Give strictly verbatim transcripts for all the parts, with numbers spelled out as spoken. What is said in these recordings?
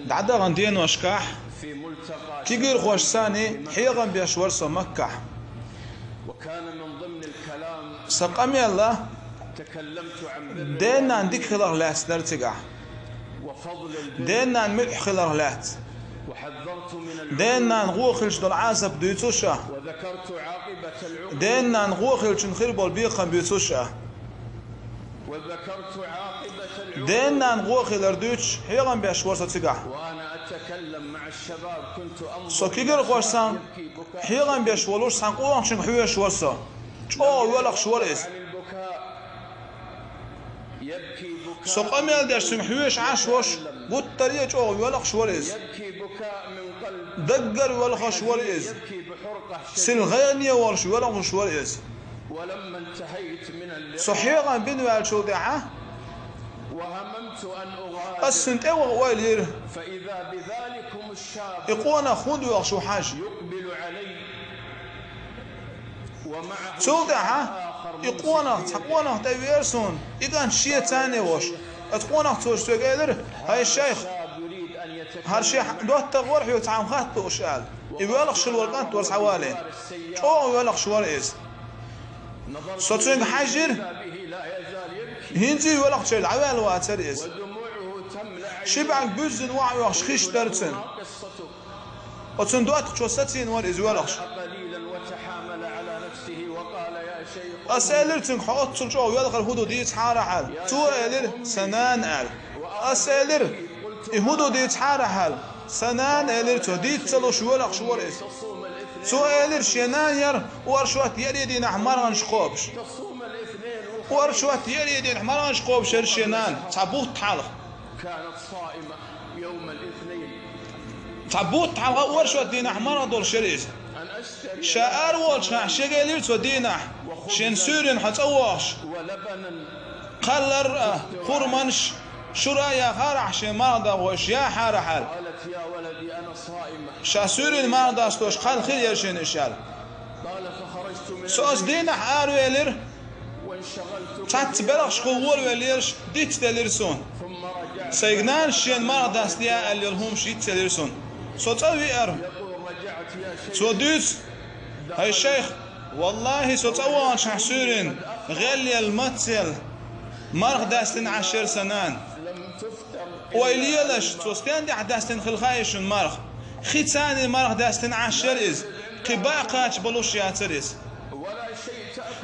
ДӀадаханчу деношкахь кегийрхошца санна хьехам беш вара со Маккахь. Сан къамел а ден-ненан дика хиларх лаьцна дара цигахь. Ден-ненан муьтӀахь хиларх лаьцна. Ден-ненан гӀо хилча долу Ӏазап дуьйцуш а. Ден-ненан гӀо хилчун хир болу бекхам буьйцуш а. Ден-ненан гӀо хилар дуьйцуш, хьехам беш вара со цигахь. Со кегийрхошца санна хьехам беш волуш, цхьана къонахчуьнга хьоьжуш вара со. ЧӀогӀа воьлхуш вара иза. Со къамел деш цуьнга хьоьжуш Ӏаш волуш, гуттар а чӀогӀа воьлхуш вара иза. Даггара воьлхуш вара иза. Сингаттаме волуш воьлхуш вара иза. Со хьехам бина ваьллачул тӀаьхьа ас цуьнан тӀе а ваха ойла йира: и къонах хӀунда воьлхуш ву хьажа? Цул тӀаьхьа и къонах, цхьа къонах тӀе веара суна, и кӀант шеца а волуш. Оцу къонахчо соьга элира: «ХӀай шайх, хӀара шен доттагӀа вара хьоьга цхьа хӀума хатта лууш», — аьлла. И воьлхуш хилла волу кӀант вара схьавалийна. ЧӀогӀа воьлхуш вара иза. Со цуьнга хьаьжира, хӀинца а воьлхучуьра дӀаваьлла вацара иза. Ши бӀаьрг буьззина охьаоьхуш хиш дара цуьнан. Оцу доттагӀчо сацийна вара иза воьлхуш. Ас элира цуьнга: «Хьо оццул чӀогӀа воьлхура хӀун ду, дийцахьара хьал». Цо элира: «Сан нана», — аьлла. Ас элира: «И хӀун ду, дийцахьара хьал?» «Сан нана», — элира цо, дийца ца луш воьлхуш вара иза. Цо элира, шен нана яра оршот еарин дийнахь марханаш кхобуш. Оршот еарин дийнахь марханаш кхобуш яра шен нана, цхьа бутт хьалха. Цхьа бутт хьалха оршот дийнахь марха долуш яра иза. Ша араволучохь шега элира цо дийнахь, шен суьйрана хьо цӀа вогӀуш, кхаллар а, хурманаш, шура а яхарахь шен марха дагӀош, яхьара хьал. Ша суьйрана марха дасталуш кхалла хир яра шена уьш аьлла. Со оцу дийнахь аравелира, цхьацца белхашкахула волавеллераш дицделира суна. Сайга нанас шена марха дастаян аьлла йолу хӀумаш йицделира суна. Со цӀа веара. Цо дуьйцу: «ХӀай шайх, валлахӀи, со цӀа ваханчохь суьйрана гӀелъелла, мацъелла марха даьстина Ӏаш яра сан нана. Ойла елаш, цо стенна тӀехь даьстина хилла хаьий шуна марха? Хи царна марха даьстина Ӏаш яра иза, кхин баа кхача болуш яцара иза.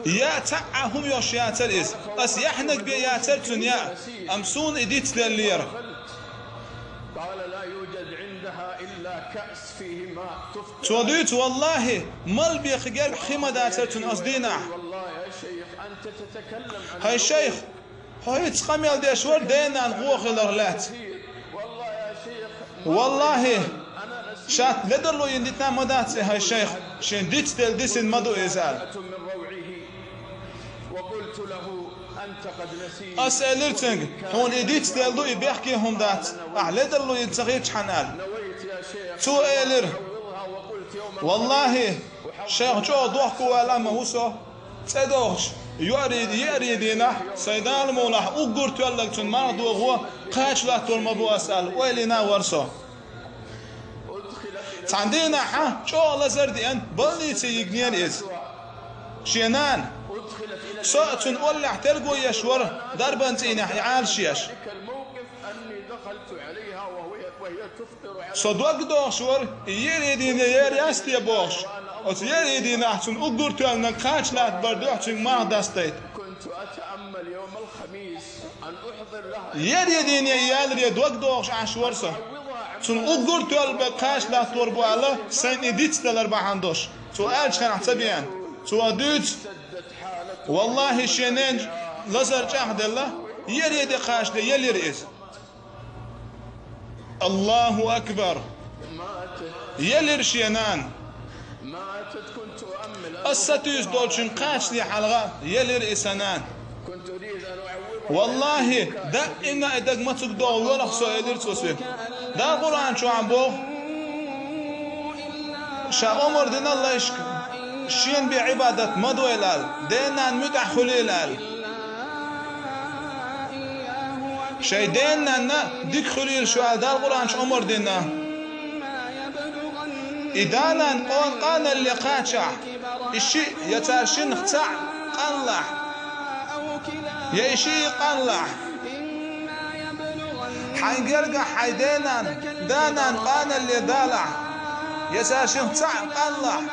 Яа цхьа а хӀума йолуш яцара иза. Ас яхьаниг бен яцара цуьнан яа, амма суна и дицделлера». Цо дуьйцу: «ВаллахӀи, мала бен кхин гергахь хи ма дацара цуьнан оцу дийнахь». ХӀай шайх, хьо хӀинца къамел деш вара ден-ненан гӀо хиларх лаьцна. ВаллахӀи, ша ледарло йина дитина ма дац и, хӀай шайх, шен дицделла дисина ма ду иза аьлла. Ас элира цуьнга: «Хьуна и дицделла ду, и бехке хӀума дац, ахь ледарло йина ца хилчахьана», — аьлла. Цо элира: «ВаллахӀи, шайх, чӀогӀа дохко ваьлла ма ву со. ЦӀе догӀуш, йоарий, еарин дийнахь, сайн Дала мукъалахь, уггар тоьлларг цуьнан марха догӀо кхача латтор ма бу ас», — аьлла, ойла йина вара со. Цхьана дийнахь чӀогӀа лазар а деана, больнице йигнера иза. Шен нана. Со а цуьнан оллехь терго еш вара, дарбан цӀийнехь и Ӏалашъеш. Со дог дохуш вара, и еарин дийне ер яц те бохуш. Оцу еарин дийнахь цунна уггар тоьллинарг кхача латтабар дуьхьа цуьнга марха дастадайта. Еарин дийне яларе дог дохуш Ӏаш вара со. Цунна уггар тоьллинарг кхача латтор бу аьлла, сайна и дицдалар бахьана долуш. Цо аьллачу хенахь ца беана. Цо дуьйцу: «ВаллахӀи, шен ненан лазар чӀагӀделла, еарин де кхачаде елира иза». Аллаху акбар! Елира шен нана. Ас сатуьйсу долчуьнга кхачане хьалха елира и сан нана. ВаллахӀи, даимна и даг мацуг догӀу воьлху со, элира цо соьга. Дала Къуръан чохь боху: «Ша омра дина лайшка, шена бен Ӏибадат ма дойла», — аьлла, «ден-ненан муьтӀахь хуьлийла», — аьлла. Шайн ден-нанна дика хуьлийла шу аьлла Дала Къуръан чу омра дина. И да-нана къон-, къаналле кхачахь, и шиъ я цаьршиннах цхьаъ къанлахь, я и шиъ къанлахь. Хьайн гергахь хьайн ден-нана, да-нана къаналле далахь, я цаьршиннах цхьаъ къанлахь.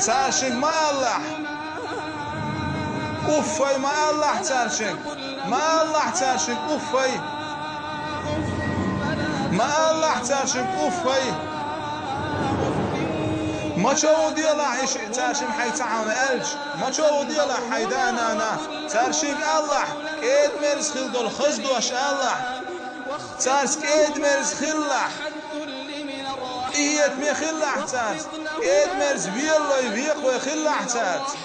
Цаьршинга ма алалахь: «Уффай», ма алалахь цаьршинга. Ма алалахь цаьршинга: «Уффай». Ма алалахь цаьршинга: «Уффай». Ма чов делахь и шиъ цаьршинга хьайн цхьа хьуна аьлча, ма чов делахь хьайн да-нана. Цаьршинга алалахь, кӀеда-мерза хила долу хаза дош алалахь. Цаьрца кӀеда-мерза хилалахь. Къинхетаме хилалахь цаьрца. КӀеда-мерза, велалой, векхавой хилалахь цаьрца.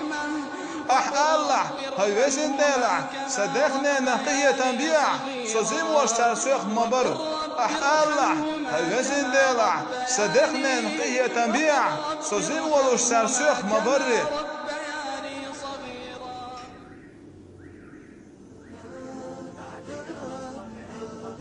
Ахь алалахь: «ХӀай Везан Дела, сан дех-ненах къинхетам бехьа, со зина волуш цара соьх ма барра». Ахь алалахь: «ХӀай Везан Дела, сан дех-ненах къинхетам бехьа, со зина волуш цара соьх ма барра».